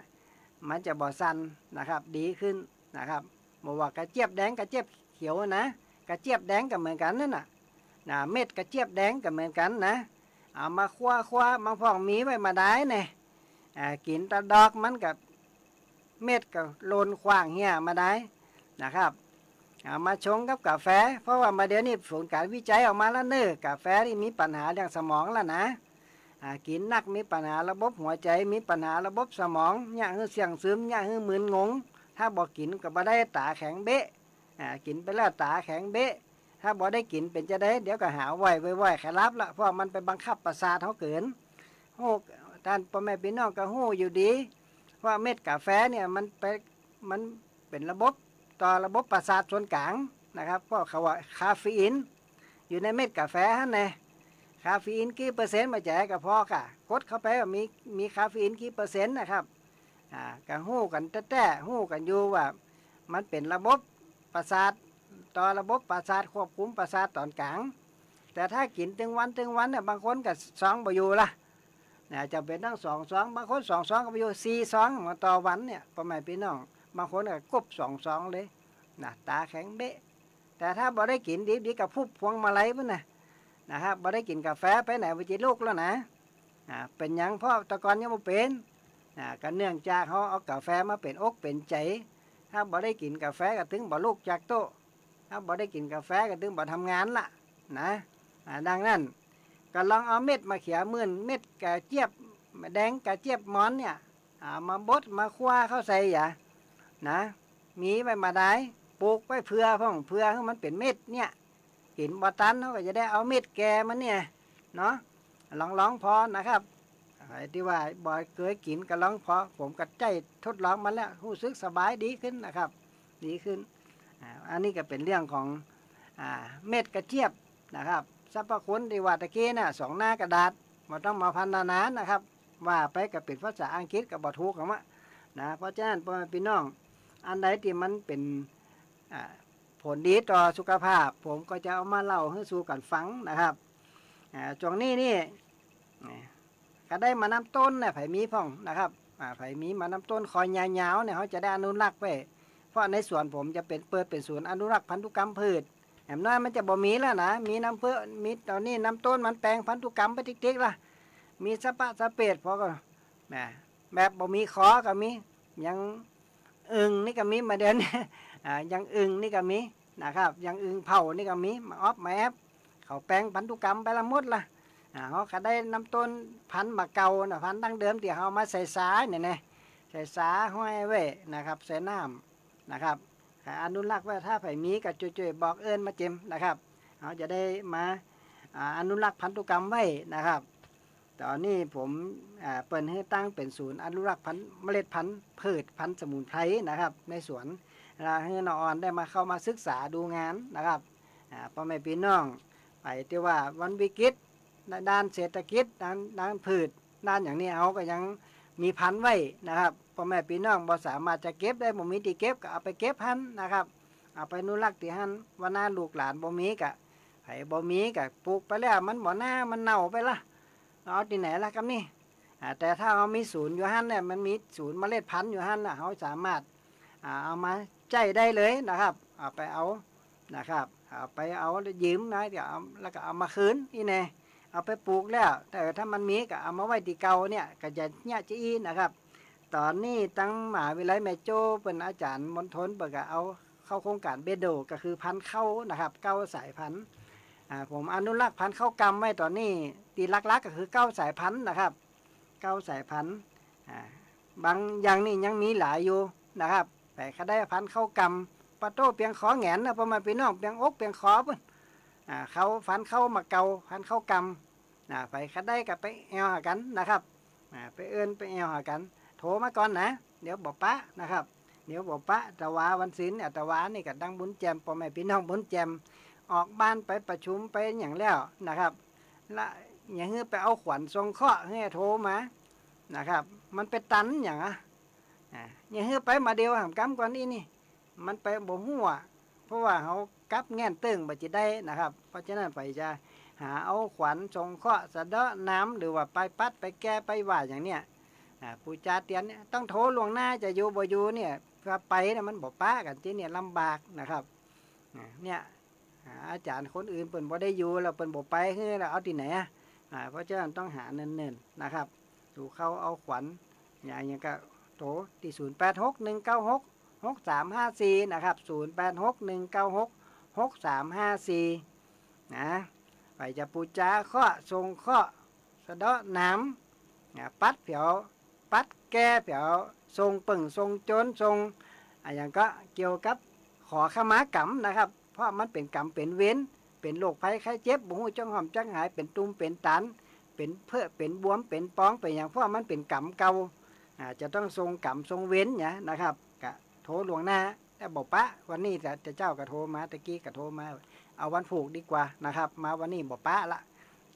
มันจะบ่สั่นนะครับ ดีขึ้นนะครับ บ่ว่ากระเจี๊ยบแดงกระเจี๊ยบเขียวนะ กระเจี๊ยบแดงก็เหมือนกั๋นนั่นน่ะ นะ เม็ดกระเจี๊ยบแดงก็เหมือนกั๋นนะ เอามาคว้าๆ บางพ่องมีไว้บ่ดายเนี่ย อ่า กิ๋นตะดอกมันกับเม็ดก็หล่นขว้างเหียบ่ดายนะครับ เอามาชงกับกาแฟ เพราะว่าบ่าเดี่ยวนี้ผลก๋านวิจัยออกมาแล้วเน่อ กาแฟนี่มีปัญหาเรื่องสมองแล้วนะ อ่า กิ๋นนักมีปัญหาระบบหัวใจ๋ มีปัญหาระบบสมอง เยียะหื้อเสี้ยงซึม เยียะหื้อมึนงง ถ้าบ่กิ๋นก็บ่ได้ ต๋าแข็งเบ๊ะ อ่า กิ๋นไปแล้วต๋าแข็งเบ๊ะ ถ้าบ่ได้กิ๋นเป๋นจะใด เดี๋ยวก็หาวว้อยๆ ใค่หลับละ เพราะมันไปบังคับประสาทเฮาเกิ๋น ฮู้ ต้านป้อแม่ปี้น้องก็ฮู้อยู่ดี ว่าเม็ดกาแฟเนี่ยมันไป มันเป๋นระบบต่อระบบประสาทส่วนก๋างนะครับ เพราะเขาว่าคาเฟอีนอยู่ในเม็ดกาแฟหั้นแน่ คาเฟอีนกี่เปอร์เซ็นต์ บ่าใจ๋ก็ผ่อก่ะ กดเข้าไปว่ามี มีคาเฟอีนกี่เปอร์เซ็นต์นะครับ อ่า ก็ฮู้กั๋นแต๊ๆ ฮู้กั๋นอยู่ว่ามันเป๋นระบบประสาท ต่อระบบประสาท ควบคุมประสาทต๋อนก๋าง แต่ถ้ากิ๋นตึงวันตึงวันเนี่ย บางคนก็ซองบ่อยู่ละ นะ จ๋ำเป๋นต้องสองซอง บางคนสองซองก็บ่อยู่ สี่ซองมาต่อวันเนี่ย ป้อแม่ปี้น้อง บางคนก็กบสองซองเลยนะ ต๋าแข็งเบ๊ะ แต่ถ้าบ่ได้กิ๋นดีๆ ก็พุบพวงมาลัยปู้นนะ นะครับ บ่ได้กิ๋นกาแฟไปไหนบ่จิลุกแล้วนะ อ่า เป๋นหยัง เพราะแต่ก่อนยังบ่เป๋น อ่า ก็เนื่องจากเฮาเอากาแฟมาเป๋นอกเป๋นใจ๋ ถ้าบ่ได้กิ๋นกาแฟก็ถึงบ่ลุกจากโต๊ะ ถ้าบ่ได้กิ๋นกาแฟก็ถึงบ่ทำงานละนะ อ่า ดังนั้นก็ลองเอาเม็ดมะเขือมื่น เม็ดกระเจี๊ยบแดง กระเจี๊ยบมอนเนี่ย อ่า มาบดมาคว้าเข้าใส่ยานะ มีไว้บ่ดาย ปลูกไว้เผื่อพ่อง เผื่อหื้อมันเป๋นเม็ดเนี่ย กิ๋นบ่ตัน เฮาก็จะได้เอาเม็ดแก่มันเนี่ยเนาะ ลองๆ ผ่อนะครับ ใผตี้ว่าบ่เกยกิ๋นก็ลองผ่อ ผมก็ใจ๊ทดลองมาแล้ว ฮู้สึกสบายดีขึ้นนะครับ ดีขึ้น อ่า อันนี้ก็เป๋นเรื่องของ อ่า เม็ดกระเจี๊ยบนะครับ สรรพคุณตี้ว่าตะกี้น่ะ สองหน้ากระดาษ บ่ต้องมาพรรณนานะครับ ว่าไปก็เป๋นภาษาอังกฤษก็บ่ถูกหรอกมะ นะ เพราะฉะนั้นป้อแม่ปี้น้อง อันใดตี้มันเป๋น อ่า ผลดีต่อสุขภาพ ผมก็จะเอามาเล่าหื้อสู่กั๋นฟังนะครับ อ่า จ้วงนี้นี่ อ่า ก็ได้หมากน้ำต้นเนี่ย ใผมีพ่องนะครับ อ่า ใผมีหมากน้ำต้นคอยาวๆ เนี่ย เฮาจะได้อนุรักษ์ไว้ เพราะในสวนผมจะเป๋น เปิดเป๋นศูนย์อนุรักษ์พันธุกรรมพืช แหมน้อยมันจะบ่มีแล้วนะ มีน้ำเพื่อ มีต๋อนนี้น้ำต้นมันแปลงพันธุกรรมไปติ๊กๆ ละ มีสะปะสะเปด พอก็ แหม แบบบ่มีขอก็มี ยังอึ่งนี่ก็มีบ่าเดี่ยวนี้ อ่า ยังอึ่งนี่ก็มีนะครับ ยังอึ่งเผานี่ก็มี หมากออบหมากแอบ เขาแปลงพันธุกรรมไปละหมดละ อ่า เฮาก็ได้น้ำต้นพันธุ์บ่าเก่าน่ะ พันธุ์ดั้งเดิมตี้เฮาเอามาใส่สาเนี่ยนะ ใส่สาห้อยไว้นะครับ ใส่น้ำนะครับ ก็อนุรักษ์ไว้ ถ้าใผมีก็จ้วยๆ บอกเอิ้นมาเจิมนะครับ เฮาจะได้มา อ่า อนุรักษ์พันธุกรรมไว้นะครับ ต๋อนนี้ผม อ่า เปิดหื้อตั้งเป๋นศูนย์อนุรักษ์พันธุ์ เมล็ดพันธุ์พืชพันธุ์สมุนไพรนะครับ ในสวน แล้วหื้อน้องอ่อนได้มาเข้ามาศึกษาดูงานนะครับ อ่า ป้อแม่ปี้น้อง ใผตี้ว่าวันวิกฤต ในด้านเศรษฐกิจ ด้าน ด้านพืช ด้านอย่างนี้ เฮาก็ยังมีพันธุ์ไว้นะครับ ป้อแม่ปี้น้องบ่สามารถจะเก็บได้ บ่มีตี้เก็บก็เอาไปเก็บหั้นนะครับ เอาไปอนุรักษ์ตี้หั้น วันหน้าลูกหลานบ่มีก็ ใผบ่มีก็ปลูกไปแล้ว มันบ่หน้า มันเน่าไปละ เอาตี้ไหนละกำนี้ อ่า แต่ถ้าเฮามีศูนย์อยู่หั้นเนี่ย มันมีศูนย์เมล็ดพันธุ์อยู่หั้นน่ะ เฮาสามารถ อ่า เอามาใจ๊ได้เลยนะครับ เอาไปเอานะครับ เอาไปเอายืมนะ เดี๋ยวเอา แล้วก็เอามาคืนอี้แน่ เอาไปปลูกแล้ว แต่ถ้ามันมีก็เอามาไว้ตี้เก่าเนี่ย ก็จะเยียะจะอี้นะครับ ต๋อนนี้ตังมหาวิทยาลัยแม่โจ้เปิ้น อาจ๋ารย์มณฑลเปิ้นก็เอาเข้าโครงก๋านเบโด ก็คือพันธุ์ข้าวนะครับ เก้าสายพันธุ์ อ่า ผมอนุรักษ์พันธุ์ข้าวกำไว้ต๋อนนี้ ตี้หลักๆ ก็คือเก้าสายพันธุ์นะครับ เก้าสายพันธุ์ อ่า บางอย่างนี่ยังมีหลายอยู่นะครับ แต่ก็ได้พันธุ์ข้าวกำ ปะโต้ เปียงขอแหงนนะ ป้อแม่ปี้น้อง เปียงอกเปียงขอปุ้น อ่า ข้าว พันธุ์ข้าวหมากเก่า พันธุ์ข้าวกำ อ่า ใผก็ได้ก็ไปแอ่วหากั๋นนะครับ อ่า ไปเอิ้นไปแอ่วหากั๋น โทรมาก่อนนะ เดี๋ยวบ่ปะนะครับ เดี๋ยวบ่ปะ ตะวาวันศิลป์เนี่ย ตะวานี่ก็ดังบุญแจ่ม ป้อแม่ปี้น้องบุญแจ่ม ออกบ้านไปประชุมไปหยังแล้วนะครับ ละอย่าหื้อไปเอาขวัญส่งเคราะห์หื้อโทรมานะครับ มันไปตันหยังอะ อ่า อย่าหื้อไปมาเดียวหำกำก่อนอี้นี่ มันไปบ่ฮู้อะ เพราะว่าเฮากลับแง่นเติ้งบ่จิได้นะครับ เพราะฉะนั้นใผจะหาเอาขวัญส่งเคราะห์สะเดาะนาม หรือว่าไปปัดไปแก้ไปว่าอย่างเนี้ย อ่า ปู๋จาเตียนเนี่ยต้องโทรล่วงหน้า จะอยู่บ่อยู่เนี่ย เพื่อไปเนี่ยมันบ่ปะกั๋นตี้เนี่ยลำบากนะครับ อ่า เนี่ย อ่า อาจ๋ารย์คนอื่นเปิ้นบ่ได้อยู่แล้ว เปิ้นบ่ไปหื้อแล้วเอาตี้ไหนอะ อ่า เพราะฉะนั้นต้องหาเนิ่นๆ นะครับ สู่เข้าเอาขวัญ อย่าง อย่างก็โทรตี้ ศูนย์แปดหก หนึ่งเก้าหก หกสามห้าสี่ นะครับ ศูนย์แปดหก หนึ่งเก้าหก หกสามห้าสี่ นะ ใผจะปู๋จาเคราะห์ส่งเคราะห์สะเดาะนาม นะ ปัดเผียว ปัดแก้เผียว ส่งเปิ่งส่งโจรส่ง อะหยังก็เกี่ยวกับขอขมากรรมนะครับ เพราะมันเป๋นกรรมเป๋นเวร เป๋นโรคภัยไข้เจ็บ บ่ฮู้จักห่อมจักหาย เป๋นตุ่มเป๋นตาล เป๋นเปื้อ เป๋นบวม เป๋นปอง เป๋นหยัง เพราะมันเป๋นกรรมเก่า อ่า จะต้องส่งกรรมส่งเวรเนี่ยนะครับ ก็โทรล่วงหน้า แต่บ่ปะ วันนี้จะ จะเจ้าก็โทรมา ตะกี้ก็โทรมา เอาวันพูกดีกว่านะครับ มาวันนี้บ่ปะละ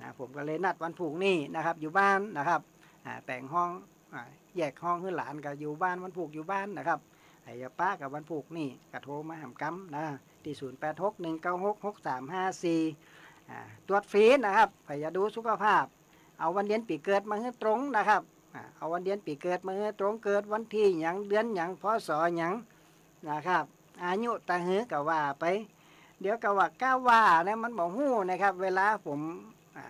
นะ ผมก็เลยนัดวันพูกนี่นะครับ อยู่บ้านนะครับ อ่า แป๋งห้อง อ่า แยกห้องหื้อหลานก็อยู่บ้าน วันพูกอยู่บ้านนะครับ ใผจะปะกับวันพูกนี่ก็โทรมาหำกำนะ ตี้ ศูนย์แปดหก หนึ่งเก้าหก หกสามห้าสี่ อ่า ตรวจฟรีนะครับ ใผจะดูสุขภาพ เอาวันเดือนปี๋เกิดมาหื้อตรงนะครับ อ่า เอาวันเดือนปี๋เกิดมาหื้อตรง เกิดวันตี้หยัง เดือนหยัง พ.ศ. หยังนะครับ อายุตะหื้อก็ว่าไป เดี๋ยวก็ว่าก้าว่านะ มันบ่ฮู้นะครับ เวลาผม อ่า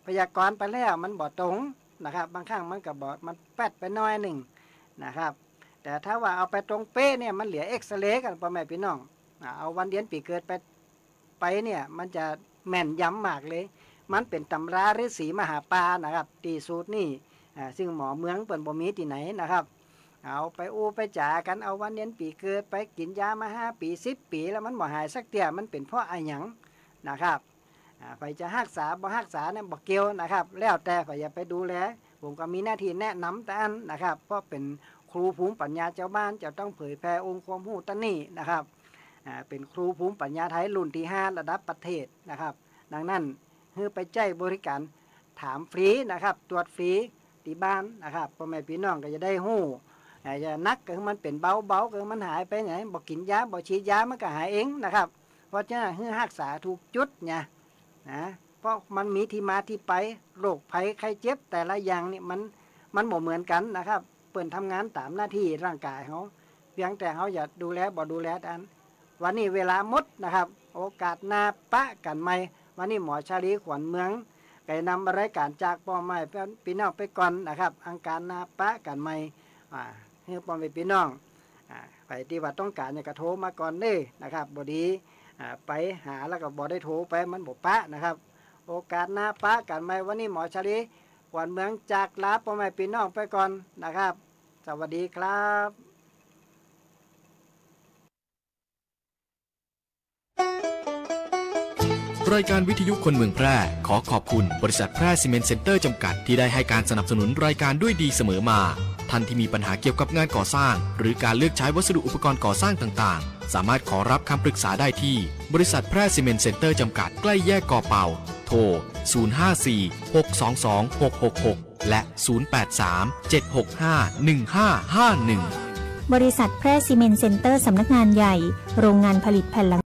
พยากรณ์ไปแล้วมันบ่ตรงนะครับ บางครั้งมันก็บ่ มันแป๊ดไปหน้อยนึ่งนะครับ แต่ถ้าว่าเอาไปตรงเป๊ะเนี่ย มันเหลือเอกซเรย์กั๋น ป้อแม่ปี้น้อง อ่า เอาวันเดือนปี๋เกิดไป ไปเนี่ย มันจะแม่นยำมากเลย มันเป๋นตำราฤๅษีมหาปานะครับ ตี้สูตรนี่ อ่า ซึ่งหมอเมืองเปิ้นบ่มีตี้ไหนนะครับ เอาไปอู้ไปจ๋ากั๋น เอาวันเดือนปี๋เกิดไป กิ๋นยามาห้าปี๋ สิบปี๋ แล้วมันบ่หายสักเตื้อ มันเป๋นเพราะอะหยังนะครับ อ่า ใผจะฮักษาบ่ฮักษาเนี่ยบ่เกี่ยวนะครับ แล้วแต่ใผจะไปดูแล ผมก็มีหน้าตี้แนะนำเต้าอั้นนะครับ เพราะเป๋นครูภูมิปัญญาจาวบ้าน จะต้องเผยแผ่องค์ความฮู้เต้านี้นะครับ อ่า เป๋นครูภูมิปัญญาไทยรุ่นตี้ห้าระดับประเทศนะครับ ดังนั้น หื้อไปใจ๊บริก๋ารถามฟรีนะครับ ตรวจฟรีตี้บ้านนะครับ ป้อแม่ปี้น้องก็จะได้ฮู้ อ่า จะหนักก็หื้อมันเป๋นเบา เบาก็หื้อมันหายไปไหน บ่กิ๋นยา บ่ฉีดยา มันก็หายเองนะครับ เพราะฉะนั้นหื้อฮักษาถูกจุดเนี่ยนะ เพราะมันมีตี้มาตี้ไป โรคภัยไข้เจ็บแต่ละอย่างนี่มัน มันบ่เหมือนกั๋นนะครับ เปิ้นทำงานต๋ามหน้าตี้ร่างก๋ายเฮา เพียงแต่เฮาจะดูแลบ่ดูแลเต้าอั้น วันนี้เวลาหมดนะครับ โอกาสหน้าปะกั๋นใหม่ วันนี้หมอชาลี ขวัญเมือง ก็จะนำรายก๋านจากป้อแม่ปี้น้องไปก่อนนะครับ อังคารหน้าปะกั๋นใหม่ อ่า หื้อป้อแม่ปี้น้อง อ่า ใผตี้ว่าต้องก๋านหยังก็โทรมาก่อนเด้อนะครับ บ่ดี อ่า ไปหาแล้วก็บ่ได้โทรไป มันบ่ปะนะครับ โอกาสหน้าปะกั๋นใหม่ วันนี้หมอชาลี ขวัญเมือง จากลาป้อแม่ปี้น้องไปก่อนนะครับ สวัสดีครับ รายการวิทยุคนเมืองแพร่ ขอขอบคุณบริษัทแพร่ซีเมนต์เซ็นเตอร์จำกัด ที่ได้ให้การสนับสนุนรายการด้วยดีเสมอมา ท่านที่มีปัญหาเกี่ยวกับงานก่อสร้าง หรือการเลือกใช้วัสดุอุปกรณ์ก่อสร้างต่างๆ สามารถขอรับคำปรึกษาได้ที่บริษัทแพร่ซีเมนต์เซ็นเตอร์จำกัด ใกล้แยกกอเป่า โทร ศูนย์ห้าสี่ หกสองสอง หกหกหก และ ศูนย์แปดสาม เจ็ดหกห้า หนึ่งห้าห้าหนึ่ง บริษัทแพร่ซีเมนต์เซ็นเตอร์สำนักงานใหญ่ โรงงานผลิตแผ่นหลัง